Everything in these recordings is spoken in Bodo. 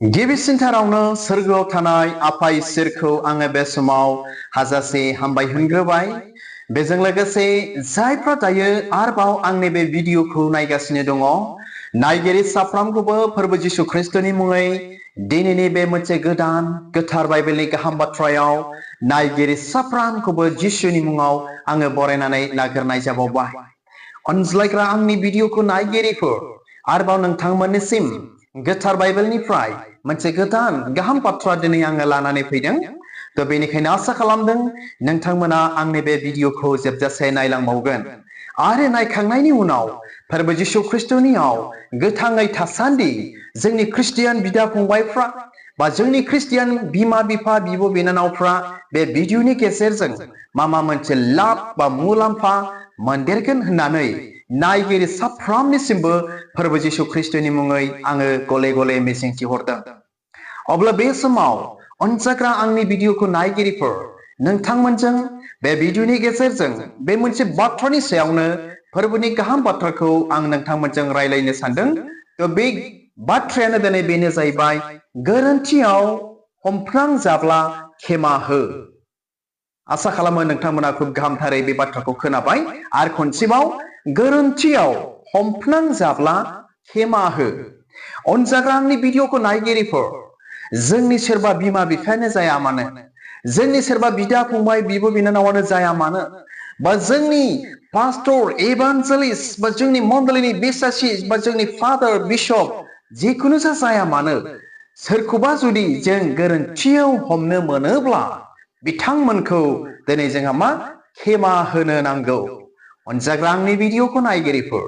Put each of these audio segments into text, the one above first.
गिबिसिनथारावनो सोरगोआव थानाय आफा इसोरखौ आङो बे समाव हाजासे हामबाय होनग्रोबाय। बेजों लोगोसे जायफ्रा दायो आरोबाव आंनि बे भिडिअखौ नायगासिनो दङ, नायगिरि साफ्रोमखौबो फोरबो जिसु ख्रिस्टनि मुङै दिनैनि बे मोनसे गोदान गोथार बाइबेलनि गाहाम बाथ्रायाव नायगिरि साफ्रोमखौबो जिसुनि मुङाव आङो बरायनानै नागिरनाय जाबावबाय। अनज्लायग्रा आंनि भिडिअखौ नायगिरिफोर, आरोबाव नोंथांमोननिसिम गोथार बाइबेलनिफ्राय मोनसे गोदान गाहाम बाथ्रा दिनै आङो लानानै फैदों। तो बेनिखायनो आसा खालामदों नोंथांमोना आंनि बे भिडिअखौ जोबजासे नायलांबावगोन आरो नायखांनायनि उनाव फोरबो जिसु ख्रिस्टनियाव गोथाङै थासान्दि जोंनि ख्रिस्टियान बिदा फंबायफ्रा बा जोंनि ख्रिस्टियान बिमा बिफा बिब' बिनानावफ्रा बे भिडिअनि गेजेरजों मा मोनसे लाब बा मुलाम्फा मोनदेरगोन होननानै नायगिरि साफ्रोमनिसिमबो फोरबो जिसु ख्रिस्टनि मुङै आङो गले गले मिजिंथि हरदों। अब्ला बे समाव अनजाग्रा आंनि भिडिअखौ नायगिरिफोर, नोंथांमोनजों बे भिडिअनि गेजेरजों बे मोनसे बाथ्रानि सायावनो फोरबोनि गाहाम बाथ्राखौ आं नोंथांमोनजों रायलायनो सानदों। तो बे बाथ्रायानो दिनै बेनो जाहैबाय, गोरोन्थियाव हमफ्रांजाब्ला खेमा हो। आसा खालामो नोंथांमोना खुब गाहामथारै बे बाथ्राखौ खोनाबाय आरो खनसेबाव, गोरोन्थियाव हमफ्रांजाब्ला खेमा हो। अनजाग्रा आंनि भिडिअखौ नायगिरिफोर, जोंनि सोरबा बिमा बिफायानो जाया मानो, जोंनि सोरबा बिदा फंबाय बिब' बिनानावानो जाया मानो, बा जोंनि पास्टर इभान्जेलिस्ट बा जोंनि मण्डलीनि बिसासि बा जोंनि फादार बिशप जिखुनु जाया मानो, सोरखौबा जुदि जों गोरोन्थियाव हमनो मोनोब्ला बिथांमोनखौ दिनै जोंहा खेमा होनो नांगौ। अनजाग्रा आंनि भिडिअखौ नायगिरिफोर,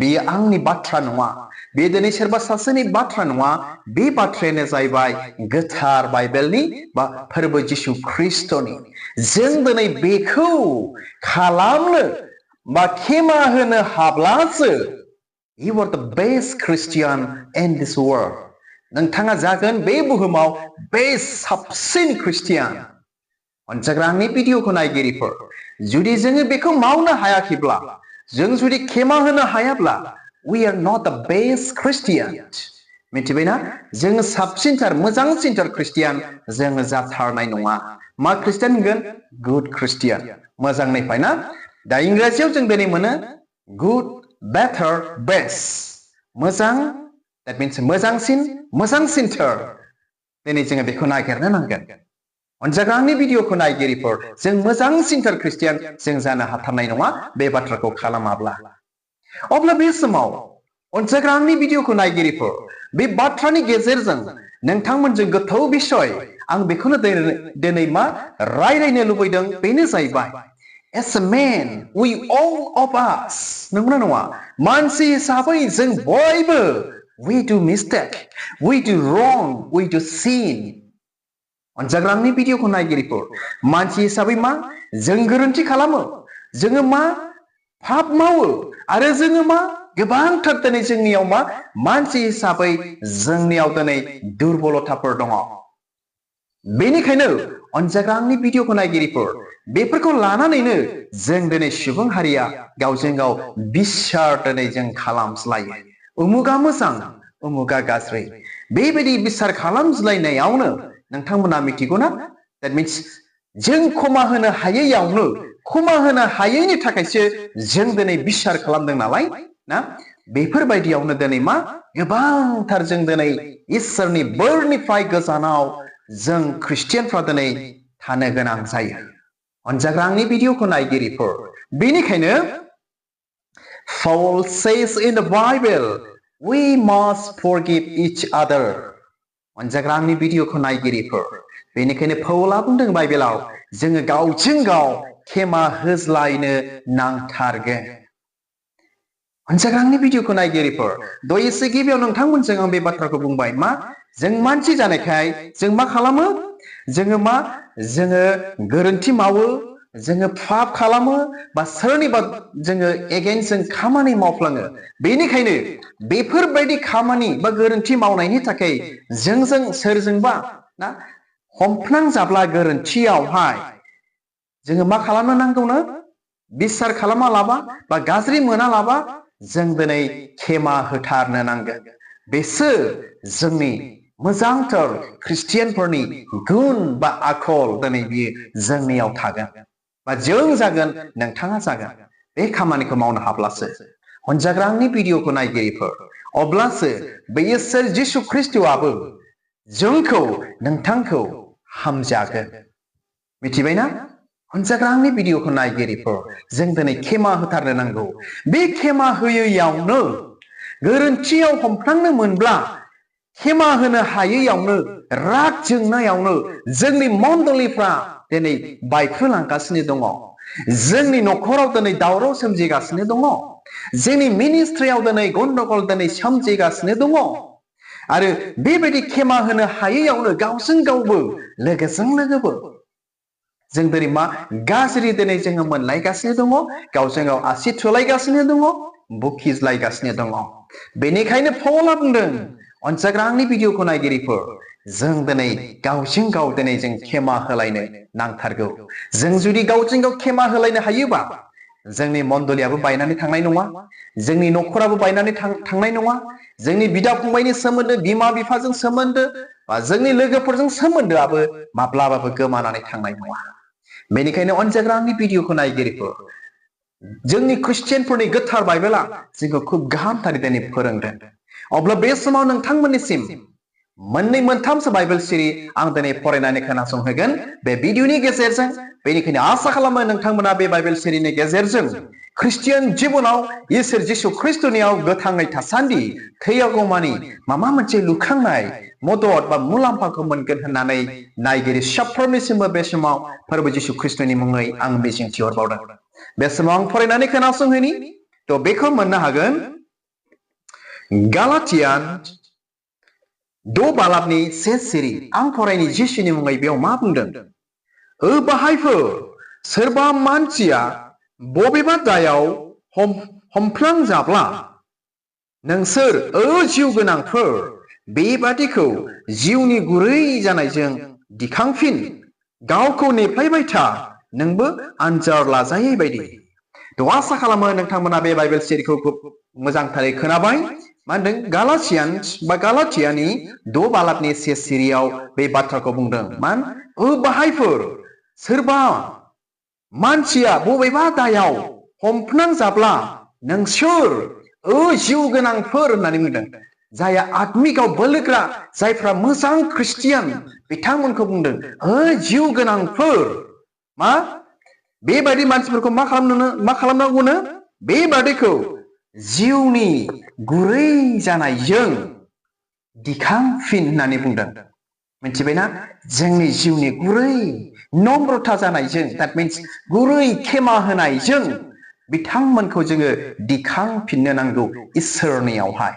बेयो आंनि बाथ्रा नङा, बे दिनै सोरबा सासेनि बाथ्रा नङा, बे बाथ्रायानो जाहैबाय गोथार बाइबेलनि बा फोरबो जिसु ख्रिस्टनि। जों दिनै बेखौ खालामनो बा खेमा होनो हाब्लासो you are the best Christian in this world. नोंथाङा जागोन बे बुहुमाव बेस्ट साबसिन ख्रिस्टियान। अनजाग्रा आंनि भिडिअखौ नायगिरिफोर, जुदि जोङो बेखौ मावनो हायाखैब्ला, जों जुदि खेमा होनो हायाब्ला, we are not the best Christian. मिथिबायना? जोङो साबसिनथार मोजांसिनथार ख्रिस्टियान जोङो जाथारनाय नङा। मा ख्रिस्टियान होनगोन? Good Christian. मोजां नायफाय ना? दा इंराजियाव जों दिनै मोनो गुड, बेटार, बेस्ट। मोजां, that means मोजांसिन, मोजांसिनथार। दिनै जोङो बेखौ नागिरनो नांगोन। अनजाग्रा आंनि भिडिअखौ नायगिरिफोर, जों मोजांसिनथार ख्रिस्टियान जों जानो हाथारनाय नङा बे बाथ्राखौ खालामाब्ला। अब्ला बे समाव अनजाग्रा आंनि भिडिअखौ नायगिरिफोर, बे बाथ्रानि गेजेरजों नोंथांमोनजों गोथौ बिसय आं बेखौनो दिनै रायलायनो लुबैदों, बेनो जाहैबाय as a man we all of us, नंगौना नङा? मानसि हिसाबै जों बयबो we do mistake, we do wrong, we do sin. अनजाग्रा आंनि भिडिअखौ नायगिरिफोर, मानसि हिसाबै जों गोरोन्थि खालामो, जोङो पाप मावो आरो जोङो गोबांथार दिनै जोंनियाव मानसि हिसाबै जोंनियाव दिनै दुर्बलताफोर दङ। बेनिखायनो अनजाग्रा आंनि भिडिअखौ नायगिरिफोर, बेफोरखौ लानानैनो जों दिनै सुबुं हारिया गावजों गाव बिसार दिनै जों खालामज्लायो। उमुगा मोजां, उमुगा गाज्रि, बेबायदि बिसार खालामज्लायनायावनो नोंथांमोना मिथिगौना? that means जों खमा होनो हायैयावनो, खमा होनो हायैनि थाखायसो जों दिनै बिसार खालामदों नालाय ना? बेफोरबायदियावनो दिनै गोबांथार जों दिनै इसोरनि बोरनिफ्राय गोजानाव जों ख्रिस्टियानफ्रा दिनै थानो गोनां जायो। अनजाग्रा आंनि भिडिअखौ नायगिरिफोर, बेनिखायनो Paul says in the Bible, we must forgive each other. अनजाग्रा आंनि भिडिअखौ नायगिरिफोर, बेनिखायनो पौला बुंदों बाइबेलाव, जोङो गावजों गाव खेमा होज्लायनो नांथारगोन। अनजाग्रा आंनि भिडिअखौ नायगिरिफोर, दयसे गिबियाव नोंथांमोनजों आं बे बाथ्राखौ बुंबाय, जों मानसि जानायखाय जों खालामो? जोङो जोङो गोरोन्थि मावो, जोङो पाप खालामो, बा सोरनिबा जोङो एगेन्स्ट जों खामानि मावफ्लाङो। बेनिखायनो बेफोरबायदि खामानि बा गोरोन्थि मावनायनि थाखाय जोंजों सोरजोंबा हमफ्रांजाब्ला गोरोन्थियावहाय जोङो खालामनो नांगौनो? बिसार खालामा लाबा बा गाज्रि मोना लाबा जों दिनै खेमा होथारनो नांगोन। बेसो जोंनि मोजांथार ख्रिस्टियानफोरनि गुन बा आखल दिनै बियो जोंनियाव थागोन बा जों जागोन नोंथाङा जागोन बे खामानिखौ मावनो हाब्लासो अनजाग्रांनि भिडिअखौ नायगिरिफोर अब्लासो बे इसोर जिसु ख्रिस्टआबो जोंखौ नोंथांखौ हामजागोन मिथिबायना अनजाग्रांनि भिडिअखौ नायगिरिफोर जों दिनै खेमा होथारनो नांगौ बे खेमा होयैयावनो गोरोन्थियाव हमफ्लांनो मोनब्ला खेमा होनो हायैयावनो राग जोंनायावनो जोंनि मण्डलिफ्रा दिनै बायफ्रुलांगासिनो दङ जोंनि नखराव दिनै दावराव सोमजिगासिनो दङ जोंनि मिनिस्ट्रियाव दिनै गन्डगल दिनै सोमजिगासिनो दङ आरो बेबायदि खेमा होनो हायैयावनो गावजों गावबो लोगोजों लोगोबो जों दिनै मा गाज्रि दिनै जोङो मोनलायगासिनो दङ गावजों गाव आसि थुलायगासिनो दङ बुखिज्लायगासिनो दङ बेनिखायनो पौला बुंदों अनजाग्रांनि भिडिअखौ नायगिरिफोर जों दिनै गावजों गाव दिनै जों खेमा होलायनो नांथारगौ जों जुदि गावजों गाव खेमा होलायनो हायोबा जोंनि मण्डलियाबो बायनानै थांनाय नङा जोंनि नखराबो बायनानै थांनाय नङा जोंनि बिदा फंबायनि सोमोन्दो बिमा बिफाजों सोमोन्दो बा जोंनि लोगोफोरजों सोमोन्दोआबो माब्लाबाबो गोमानानै थांनाय नङा बेनिखायनो अनजाग्रांनि भिडिअखौ नायगिरिफोर जोंनि ख्रिस्टियानफोरनि गोथार बाइबेला जोंखौ खुब गाहामथारै दिनै फोरोंदों अब्ला बे समाव नोंथांमोननिसिम मोननै मोनथामसो बाइबेल सिरि आं दिनै फरायनानै खोनासंहोगोन बे भिडिअनि गेजेरजों बेनिखायनो आसा खालामो नोंथांमोना बे बाइबेल सिरिनि गेजेरजों ख्रिस्टियान जिबनाव इसोर जिसु ख्रिस्टनियाव गोथाङै थासान्दि थैयागौमानि माबा मोनसे लुखांनाय मदद बा मुलाम्फाखौ मोनगोन होननानै नायगिरि साफ्रोमनिसिमबो बे समाव फोरबो जिसु ख्रिस्टनि मुङै आं मिजिंथिहरबावदों बे समाव आं फरायनानै खोनासंहोनि थ' बेखौ मोननो हागोन गालातियान 2 बालाबनि 1 सिरि आं फरायनि जिसुनि मुङै बेयाव मा बुंदों बाहायफोर सोरबा मानसिया बबेबा दायाव हमफ्लांजाब्ला नोंसोर जिउ गोनांफोर बेबादिखौ जिउनि गुरै जानायजों दिखांफिन गावखौ नेफ्लायबाय था नोंबो आनजाद लाजायै बायदि थ' आसा खालामो नोंथांमोना बे बाइबेल सिरिखौ खुब मोजांथारै खोनाबाय मा होनदों गालातियान बा गालातियानि 2 बालाबनि 1 सिरियाव बे बाथ्राखौ बुंदों मान बाहायफोर सोरबा मानसिया बबेबा दायाव हमफ्लांजाब्ला नोंसोर जिउ गोनांफोर होननानै बुंदों जायहा आत्मिकाव बोलोग्रा जायफ्रा मोजां ख्रिस्टियान बिथांमोनखौ बुंदों जिउ गोनांफोर मा बेबायदि मानसिफोरखौ मा खालामनांगौनो बेबादिखौ जिउनि गुरै जानायजों दिखांफिन होननानै बुंदों मिथिबायना जोंनि जिउनि गुरै नम्रता जानायजों दैट मिन्स गुरै खेमा होनायजों बिथांमोनखौ जोङो दिखांफिननो नांगौ इसोरनियावहाय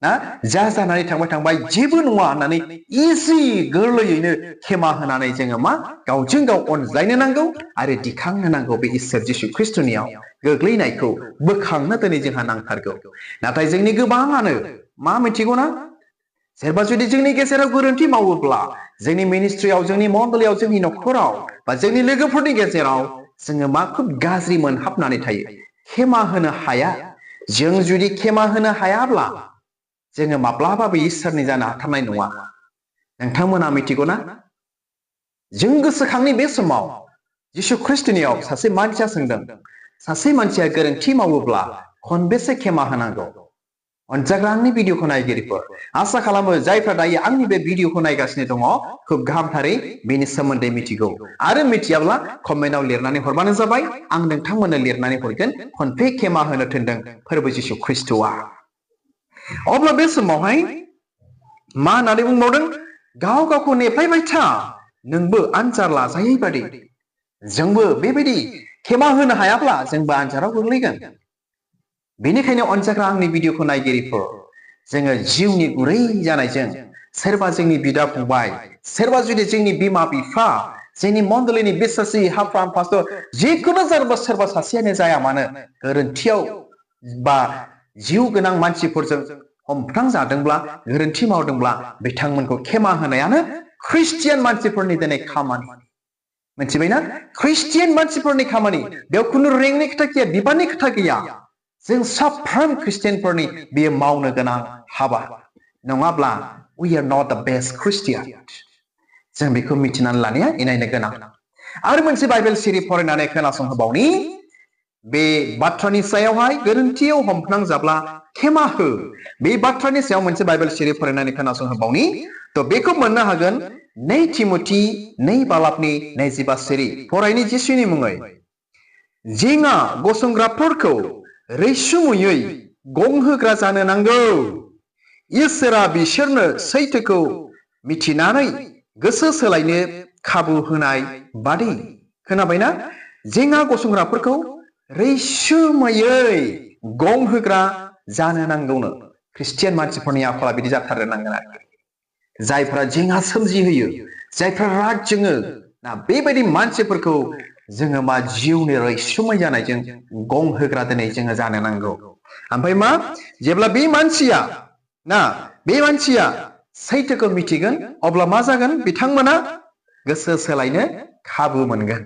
ना जा जानानै थांबाय जेबो नङा होननानै इजि गोरलैयैनो खेमा होनानै जोङो मा गावजों गाव अनज्लायनो नांगौ आरो दिखांनो नांगौ बे इसोर जिसु ख्रिस्टनियाव गोग्लैनायखौ बोखांनो दिनै जोंहा नांथारगौ नाथाय जोंनि गोबाङानो मा मिथिगौना सोरबा जुदि जोंनि गेजेराव गोरोन्थि मावोब्ला जोंनि मिनिस्ट्रियाव जोंनि मण्डलियाव जोंनि नखराव बा जोंनि लोगोफोरनि गेजेराव जोङो मा खुब गाज्रि मोनहाबनानै थायो खेमा होनो हाया जों जुदि खेमा होनो हायाब्ला जोङो माब्लाबाबो इसोरनि जानो हाथारनाय नङा नोंथांमोना मिथिगौना जों गोसोखांनि बे समाव जिसु ख्रिस्टनियाव सासे मानसिया सोंदों सासे मानसिया गोरोन्थि मावोब्ला खनबेसे खेमा होनांगौ अनजाग्रांनि भिडिअखौ नायगिरिफोर आसा खालामो जायफ्रा दायो आंनि बे भिडिअखौ नायगासिनो दङ खुब गाहामथारै बेनि सोमोन्दै मिथिगौ आरो मिथियाब्ला कमेन्टआव लिरनानै हरबानो जाबाय आं नोंथांमोननो लिरनानै हरगोन खनबे खेमा होनो थिनदों फोरबो जिसु ख्रिस्टआ अब्ला बे समावहाय मा होननानै बुंबावदों गाव गावखौ नेफ्लायबाय था नोंबो आनजाद लाजायै बादि जोंबो बेबायदि खेमा होनो हायाब्ला जोंबो आनजादाव गोग्लैगोन बेनिखायनो अनजाग्रा आंनि भिडिअखौ नायगिरिफोर जोङो जिउनि गुरै जानायजों सोरबा जोंनि बिदा फंबाय सोरबा जुदि जोंनि बिमा बिफा जोंनि मण्डलिनि बिश्वासी हाफ्राम पास्टर जिखुनु सोरबा सासेयानो जाया मानो गोरोन्थियाव बा जिउ गोनां मानसिफोरजों हमफ्रांजादोंब्ला गोरोन्थि मावदोंब्ला बिथांमोनखौ खेमा होनायानो ख्रिस्टियान मानसिफोरनि दिनै खामानि मिथिबायना ख्रिस्टियान मानसिफोरनि खामानि बेयाव खुनु रेंकनि खोथा गैया बिबाननि खोथा गैया जों साफ्रोम ख्रिस्टियानफोरनि बेयो मावनो गोनां हाबा नङाब्ला we are not the best Christian. जों बेखौ मिथिनानै लानाया इनायनो गोनां। आरो मोनसे बाइबेल सिरि फरायनानै खोनासंहोबावनि बे बाथ्रानि सायावहाय गोरोन्थियाव हमफ्रांजाब्ला खेमा हो। बे बाथ्रानि सायाव मोनसे बाइबेल सिरि फरायनानै खोनासंहोबावनि तो बेखौ मोननो हागोन 2 तिमथि 2 बालाबनि 25 सिरि फरायनि जिसुनि मुङै। जेंगा गसंग्राफोरखौ रैसुमै गं होग्रा जानो नांगौ। इसोरा बिसोरनो सैथोखौ मिथिनानै गोसो सोलायनो खाबु होनाय बादि। खोनाबायना? जेंगा गसंग्राफोरखौ रैसुमै गं होग्रा जानो नांगौनो। ख्रिस्टियान मानसिफोरनि आखला बिदि जाथारनो नांगोन आरो। जायफ्रा जेंगा सोमजिहोयो, जायफ्रा राग जोङो ना बेबायदि मानसिफोरखौ जोङो मा जिउनि रैसुमै जानायजों गं होग्रा दिनै जोङो जानो नांगौ। ओमफ्राय मा जेब्ला बे मानसिया ना बे मानसिया सैथोखौ मिथिगोन अब्ला मा जागोन बिथांमोना गोसो सोलायनो खाबु मोनगोन।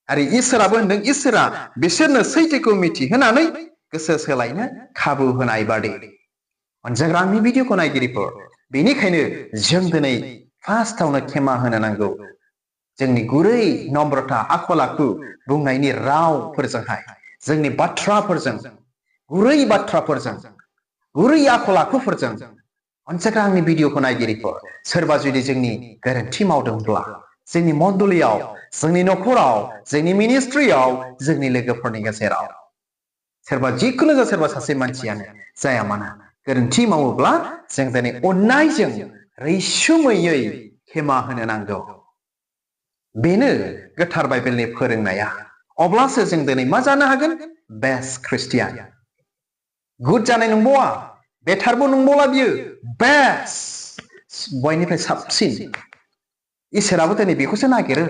आरो इसोराबो होनदों इसोरा बिसोरनो सैथोखौ मिथिहोनानै गोसो सोलायनो खाबु होनाय बादि। अनजाग्रा आंनि भिडिअखौ नायगिरिफोर बेनिखायनो जों दिनै फार्स्टआवनो खेमा होनो नांगौ। जोंनि गुरै नम्रता आखल आखु बुंनायनि रावफोरजोंहाय जोंनि बाथ्राफोरजों गुरै बाथ्राफोरजों गुरै आखल आखुफोरजों अनजाग्रा आंनि भिडिअखौ नायगिरिफोर सोरबा जुदि जोंनि गोरोन्थि मावदोंब्ला जोंनि मण्डलीयाव जोंनि नखराव जोंनि मिनिस्ट्रियाव जोंनि लोगोफोरनि गेजेराव सोरबा जिखुनु जा सोरबा सासे मानसियानो जाया मानो गोरोन्थि मावोब्ला जों दिनै अननायजों रैसुमैयै खेमा होनो नांगौ। बेनो गोथार बाइबेलनि फोरोंनाया। अब्लासो जों दिनै मा जानो हागोन? Best Christian. गुड जानाय नंबावा, बेटारबो नंबावला बियो, बेस्ट बयनिफ्राय साबसिन। इसोराबो दिनै बेखौसो नागिरो।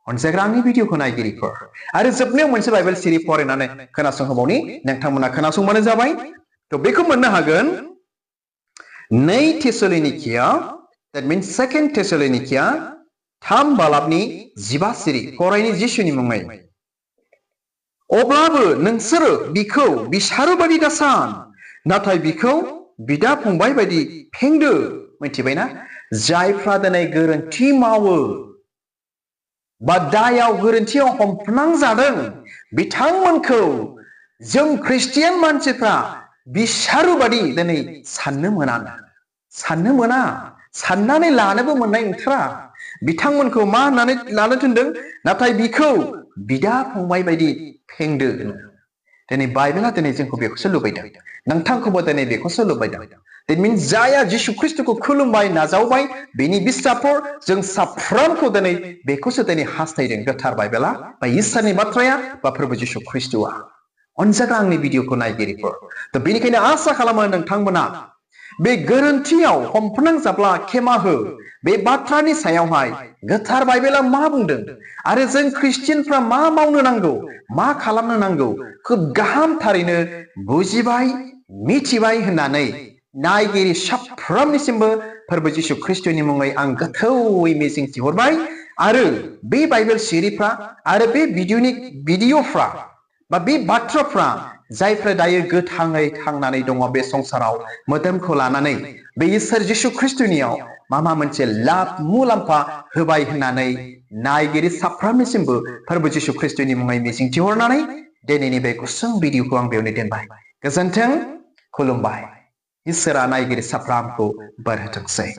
अनजाग्रा आंनि भिडिअखौ नायगिरिफोर आरो जोबनायाव मोनसे बाइबेल सिरि फरायनानै खोनासंहोबावनि नोंथांमोना खोनासंबानो जाबाय। तो बेखौ मोननो हागोन 2 थेसलोनिकिया that means 2 थेसलोनिकिया 3 बालाबनि 15 सिरि फरायनि जिसुनि मुङै। अब्लाबो नोंसोरो बिखौ बिसारो बायदि दासान नाथाय बिखौ बिदा फंबाय बायदि फेंदो। मिथिबायना? जायफ्रा दिनै गोरोन्थि मावो बा दायाव गोरोन्थियाव हमफ्रांजादों बिथांमोनखौ जों ख्रिस्टियान मानसिफ्रा बिसारो बायदि दिनै साननो मोना साननानै लानोबो मोननाय नंथारा। बिथांमोनखौ मा होननानै लानो थिनदों? नाथाय बिखौ बिदा फंबाय बायदि फेंदो। दिनै बाइबेला दिनै जोंखौ बेखौसो लुबैदों, नोंथांखौबो दिनै बेखौसो लुबैदों। That means जाया जिसु ख्रिस्टखौ खुलुमबाय नाजावबाय बिनि बिसाफोर जों साफ्रोमखौ दिनै बेखौसो दिनै हास्थायदों गोथार बाइबेला बा इसोरनि बाथ्राया बा प्रभु जिसु ख्रिस्टआ। अनजाग्रा आंनि भिडिअखौ नायगिरिफोर तो बेनिखायनो आसा खालामो नोंथांमोना बे गोरोन्थियाव हमफ्रांजाब्ला खेमा हो। बे बाथ्रानि सायावहाय गोथार बाइबेला मा बुंदों आरो जों ख्रिस्टियानफ्रा मा मावनो नांगौ मा खालामनो नांगौ खोब गाहाम थारैनो बुजिबाय मिथिबाय होननानै नायगिरि साफ्रोमनिसिमबो फोरबो जिसु ख्रिस्टनि मुङै आं गोथौयै मिजिंथिहरबाय। आरो बे बाइबेल सिरिफ्रा आरो बे भिडिअफ्रा बा बे बाथ्राफ्रा जायफ्रा दायो गोथाङै थांनानै दङ बे संसाराव मोदोमखौ लानानै बे इसोर जिसु ख्रिस्टनियाव मा मोनसे लाब मुलाम्फा होबाय होननानै नायगिरि साफ्रोमनिसिमबो फोरबो जिसु ख्रिस्टनि मुङै मिजिंथिहरनानै दिनैनि बे गुसुं भिडिअखौ आं बेयावनो दोनबाय। गोजोन्थों, खुलुमबाय। इसोरा नायगिरि साफ्रोमखौ बोर होथोंसै।